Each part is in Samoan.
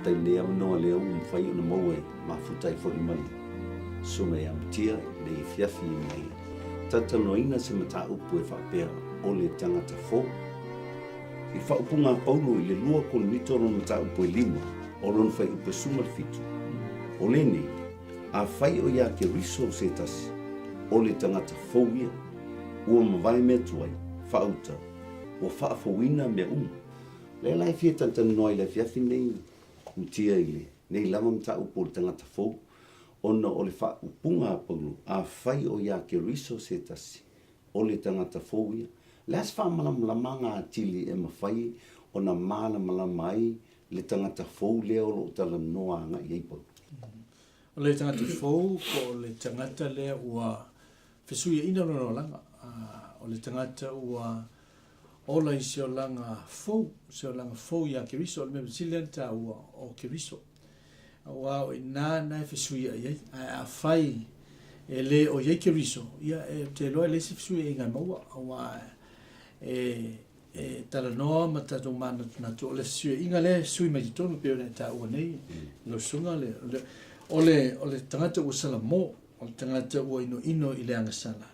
Faafetai i lenei avanoa lea ua mafai ona maua e mafuta ai foi ma le Susuga ia Matia i lenei afiafi ina ia talatalanoaina se mataupu e faapea o le tagata fou. I le faaupuga a Paulo i le 2 Korinito lona mataupu e 5, o lona fuaiupu e 17, o lenei, Afai o ia Keriso se tasi, o le tagata fou ia, ua mavae mea tuai, faauta, ua faafouina mea uma. Lea la e fia talatalanoa ai i le afiafi lenei Mutia i lenei lava mataupu o le tagata fou, ona o le faaupuga a Paulo, Afai o ia Keriso se tasi, o le tagata fou ia. O le a se faamalamalamaga atili e mafai ona malamalama ai le tagata fou lea o lo o talanoa agai i ai Paulo? O le tagata fou po o le tagata lea ua fesuiaina lona olaga. O le tagata ua ola i se olaga fou, se olaga fou iā Keriso. O le mea sili lea ona taua, o Keriso. Aua o i ina na e fesuiai ai. Ae afai e le o i ai Keriso, ia e, ou te iloa e leai se fesuiaiga e maua, aua e, e talanoa ma tatou manatunatu, o le fesuiaiga lea e sui mai totonu, pei ona e taua nei, lau susuga, le, le, o le, o le tagata ua salamo, o le tagata ua inoino i le agasala,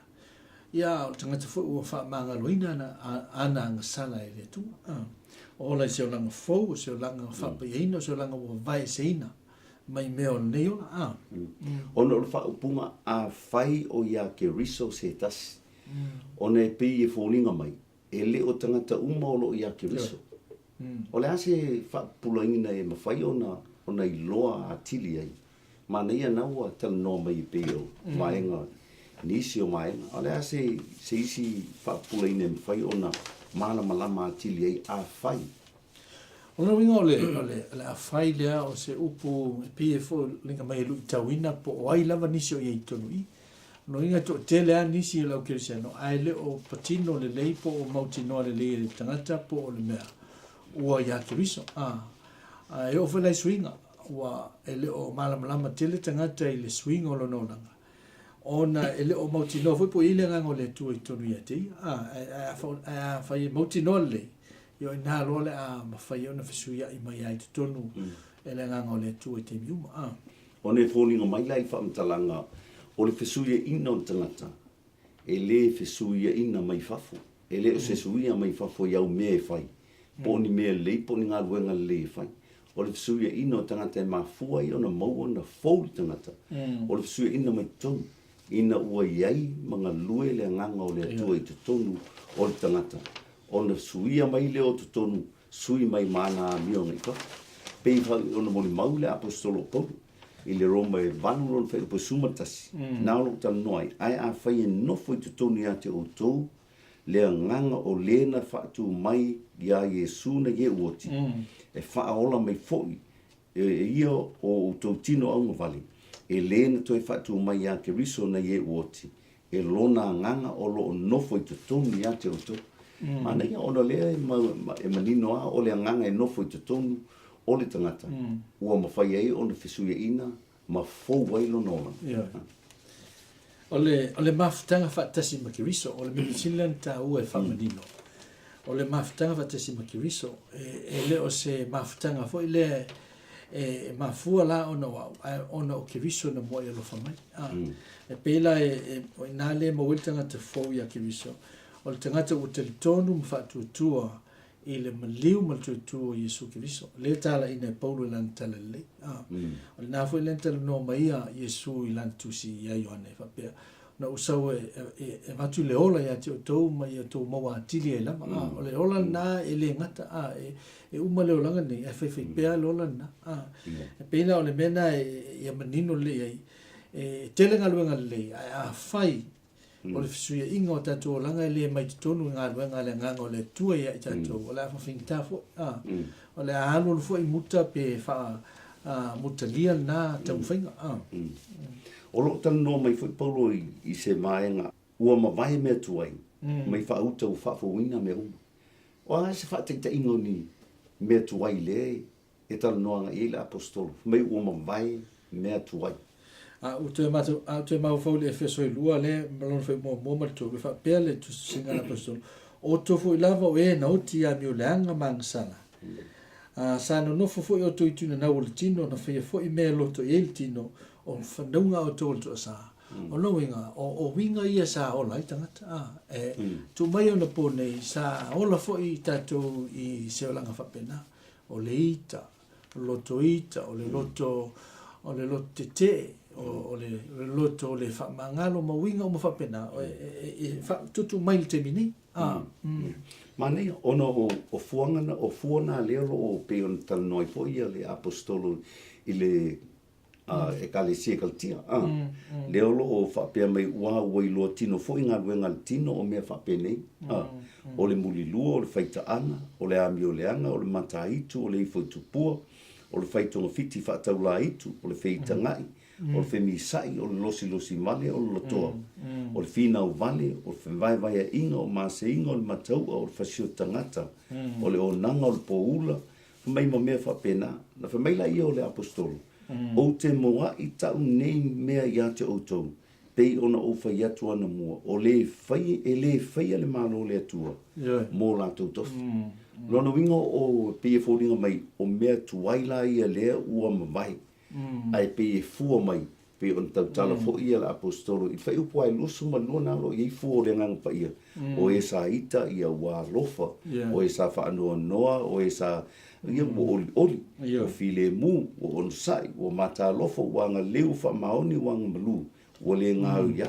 Ia, o le tagata foi ua faamagaloina ana, ana agasala e le Atua. Ola i se olaga fou, o se olaga faapaiaina, o se olaga ua vaeseina mai mea o lenei ola. A. Ona o le faaupuga, Afai o ia Keriso se tasi, ona e pei e foliga mai, e le o tagata uma o lo o ia Keriso. O le a se faapupulaina e mafai ona ona iloa atili ai? Manaia na ua talanoa mai e pei o vaega, nisi o vaega. O le a se se isi faapupulaina e mafai ona malamalama atili ai afai? O lona uiga o le, o le, o le afai lea o se upu e pei e foliga mai e luitauina po o ai lava nisi o i ai i totonu i i. O lona uiga e toatele lava nisi o le au kerisiano ae le o patino lelei po o mautinoa lelei e le tagata po o le mea ua iā Keriso. A, a e oo foi la i suiga, ua e le o malamalama tele tagata i le suiga o lona olaga, ona e le o mautinoa foi po o i ai le Agaga o le Atua i totonu ia te ia. A, ae, ae a, ae afai e mautinoa lelei, ia o i ina loa le a mafai ai ona fesuiai mai ai i totonu e le Agaga o le Atua i taimi uma. A. Ona e foliga mai la i faamatalaga o le fesuiaina o le tagata, e le fesuiaina mai fafo, e le o se suia mai fafo i au mea e fai, po o ni mea lelei po o ni galuega lelei e fai. O le fesuiaina o le tagata e mafua ai ona maua ona fou le tagata, o le fesuiaina mai totonu, ina ua i ai ma galue le Agaga o le Atua i totonu o le tagata, ona suia mai lea o totonu sui mai ma ana amioga i fafo. Pei foi ona molimau le Aposetolo o Paulo i le Roma e 8 lona fuaiupu e 11, na o lou talanoa ai, Ae afai e nofo i totonu ia te outou le agaga o le na faatu mai iā Iesu na Ieū oti, e faaola mai foi e ia o outou tino augavale, e le na toe faatu mai iā Keriso na Ieū oti, e lona agaga o lo o nofo i totonu ia te outou. Manaia ona lea e, e manino a o le agaga e nofo i totonu o le tagata, ua mafai ai ona fesuiaina ma fou ai lona olaga. Yeah. O le, o le mafutaga faatasi ma Keriso, o le mea sili lea ona taua e faamanino. O le mafutaga faatasi ma Keriso, e, e le o se mafutaga foi lea e mafua la ona o au, ae ona o Keriso na muai alofa mai. A, E pei la e, e, o i ina lea e maua ai le tagata fou iā Keriso, o le tagata ua talitonu ma faatuatua i le maliu ma le tuatua o Iesu Keriso, lea e talaiina e Paulo i lana tala lelei. A, o lena foi lea na talanoa mai a Iesu i lana tusi iā Ioane e faapea, Na ou sau e, e, e avatu le ola ia te outou ma ia outou maua atili ai lava. A, o le ola lena e le gata, a, e, e uma le olaga lenei, ae faifai pea le ola lena. A, e pei la o le mea lena e, ia manino lelei ai, e tele galuega lelei, ae afai o le fesuiaiga o tatou olaga e le mai totonu i galuega a le Agaga o le Atua ia i tatou, o le a faafaigata foi, a, o le a alualu foi muta pe faa, a, mutalia lena taumafaiga. A. O lo o talanoa mai foi Paulo i, i se vaega ua mavae mea tuai, mai faauta ua faafouina mea uma. O a se faataitaiga o ni mea tuai lea e talanoa agai i ai le Aposetolo, fai mai ua mavae mea tuai? A ua toe matou, a ua toe mafaufau i le Efeso e 2 lea ma lona fuaiupu muamua ma le 3, e faapea le tusitusiga a le Aposetolo, O outou foi lava o e na oti i amio leaga ma agasala. Ā, sa nonofo foi outou i tuinanau o le tino, na faia foi mea e loto i ai le tino, o fanauga a outou o le toasā. O lona uiga, o, o uiga ia sa ola ai tagata, ā, e tuu mai ona pō nei, sa ola foi tatou i se olaga faapena, o le ita, o le loto ita, o le loto, o le loto tetee, o, o le, o le loto o le faamagalo ma uiga uma faapena, e, e, e faatutu mai i le taimi nei. Ā, mm. Manaia, ona o, o fuaga na, o fua na lea o lo o pei ona talanoa ai foi ia le Aposetolo i le a, Ekalesia i Kalatia, a, lea o lo o faapea mai ua ua iloa tino foi galuega a le tino o mea faapenei, a, o le mulilua, o le faitaaga, o le amioleaga, o le mataitu, o le ifo i tupua, o le fai togafiti faataulaitu, o le feitagaʻi, o le femisaʻi, o le losilosi vale, o le lotoa, o le finau vale, o le fevaevaeaʻiga, o maseiga, o le matauʻa, o le fasio tagata, o le onaga, o le poula, fai mai ma mea faapena. Na fai mai laia o le Aposetolo, Ou te moaʻi taʻu nei mea iā te ʻoutou, pei ona ou fai atu anamua, o le fai, e lē faia le Malo o le Atua mō latou tofi. Lona uiga o, pei e foliga mai, o mea tuai la ia lea ua mavae, ae pei e fua mai, pei ona tautala foi ia le Aposetolo i le fuaiupu lava e 22 na o lo o i ai fua o le Agaga Paia, o e sa ita ia ua alofa, o e sa faanoanoa, o e sa, ia ua olioli, ua filemu, ua onosai, ua matalofa, ua agaleu, ua faamaoni, ua agamalu, ua le gaoiā.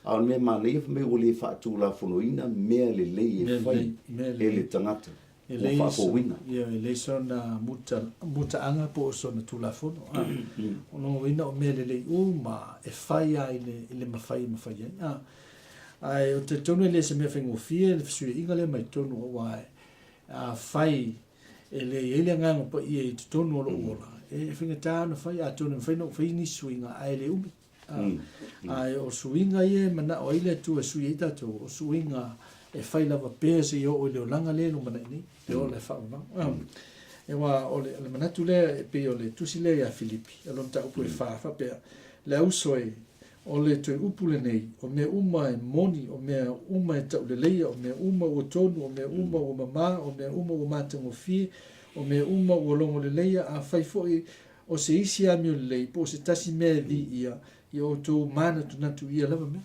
A o le mea manaia fai mai ua le faatulafonoina mea lelei e fai e le tagata. E leai faafouina. Ia, e leai sona muta, mutaaga po o sona tulafono. A, o lona uiga o mea lelei uma e fai lava i le, i le mafai e mafai ai. A, ae ou te talitonu e le o se mea faigofie le fesuiaiga lea mai totonu aua a fai e le i ai le Agaga Paia i totonu o lou ola, e faigata ona fai, atonu e mafai ona ou fai nisi suiga ae le umi. Ae o suiga ia e manao ai le Atua e sui ai tatou, o suiga e fai lava pea seia oo i le olaga lea e lumanai nei, le ola e faavavau. Aua o le manatu lea e pei o le tusi lea ia Filipi, o lona mataupu e 4, faapea, Le auso e, o le toe upu lenei, o mea uma e moni, o mea uma e tauleleia, o mea uma ua tonu, o mea uma ua mamā, o mea uma ua matagofie, o mea uma ua logoleleia, afai foi O se isi amio lelei, po o se tasi mea e viia, ia outou manatunatu i ia lava mea.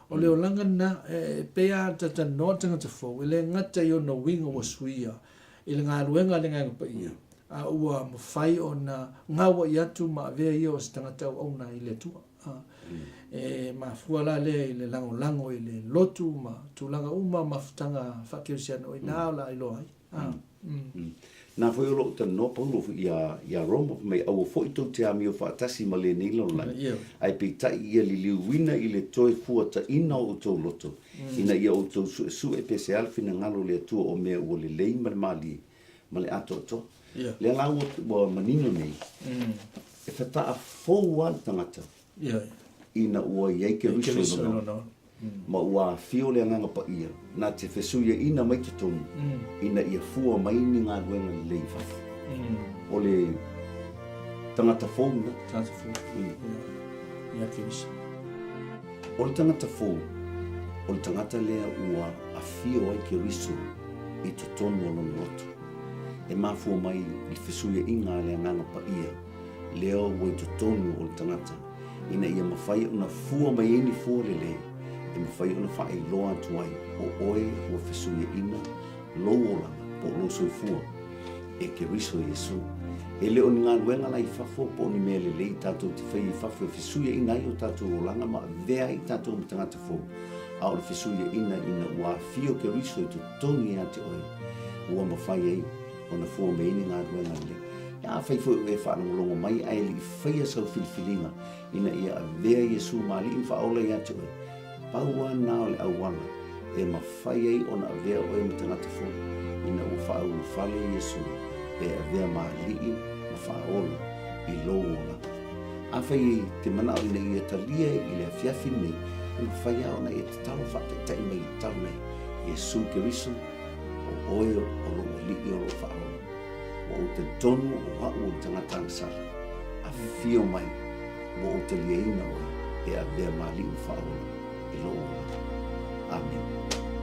O le olaga lena, e pei lava ona talatalanoa le tagata fou, e le gata i ona uiga ua suia i le galuega a le Agaga Paia, a ua mafai ona gauai atu ma avea ia o se tagata auauna i le Atua. E mafua la lea i le lagolago i le lotu ma tulaga uma mafutaga faakerisiano, o i ina o le a iloa ai. Na foi o loo talanoa Paulo ia ia Roma fai mai aua foi tou te amio faatasi ma lenei lalolagi ae peitai ia liliuina i le toe fuataina o outou loto ina ia outou suesue pe se a le finagalo o le Atua o mea ua lelei ma le malie ma le atoatoa. Lea la ua ua manino nei e fataa fou lava le tagata ina ua i ai Keriso i lona ola, ma ua afio le Agaga Paia na te fesuiaina mai totonu ina ia fua mai ni galuega lelei i fafo. O le tagata fou lena. Tagata fou. Ia Keriso. O le tagata fou, o le tagata lea ua afio ai Keriso i totonu o lona loto. E mafua mai i le fesuiaiga a le Agaga Paia lea ua i totonu o le tagata, ina ia mafai ona fua mai ai ni fua lelei e mafai ona faailoa atu ai o oe ua fesuiaina lou olaga po o lou soifua e Keriso Iesu. E le o ni galuega la i fafo po o ni mea lelei tatou te faia i fafo e fesuiaina ai o tatou olaga ma avea ai tatou ma tagata fou, a o le fesuiaina ina ua afio Keriso i totonu ia te oe, ua mafai ai ona fua mai ai ni galuega lelei. Afai foi o e faalogologo mai ae le i faia sau filifiliga ina ia avea Iesu ma Alii ma Faaola ia te oe, pau lava lena o le auala e mafai ai ona avea oe ma tagata fou, ina ua faaulufale Iesu e avea ma Alii ma Faaola i lou olaga. Afai e te manao ina ia talia i le afiafi lenei, e mafai lava ona e tatalo faataitai mai i le tatalo nei, Iesu Keriso, o oe o lou Alii o lou Faaola. Ua ou talitonu o a'u o le tagata agasala, afifio mai, ua ou taliaina oe e avea ma Alii ma Faaola i lou olaga. Amene.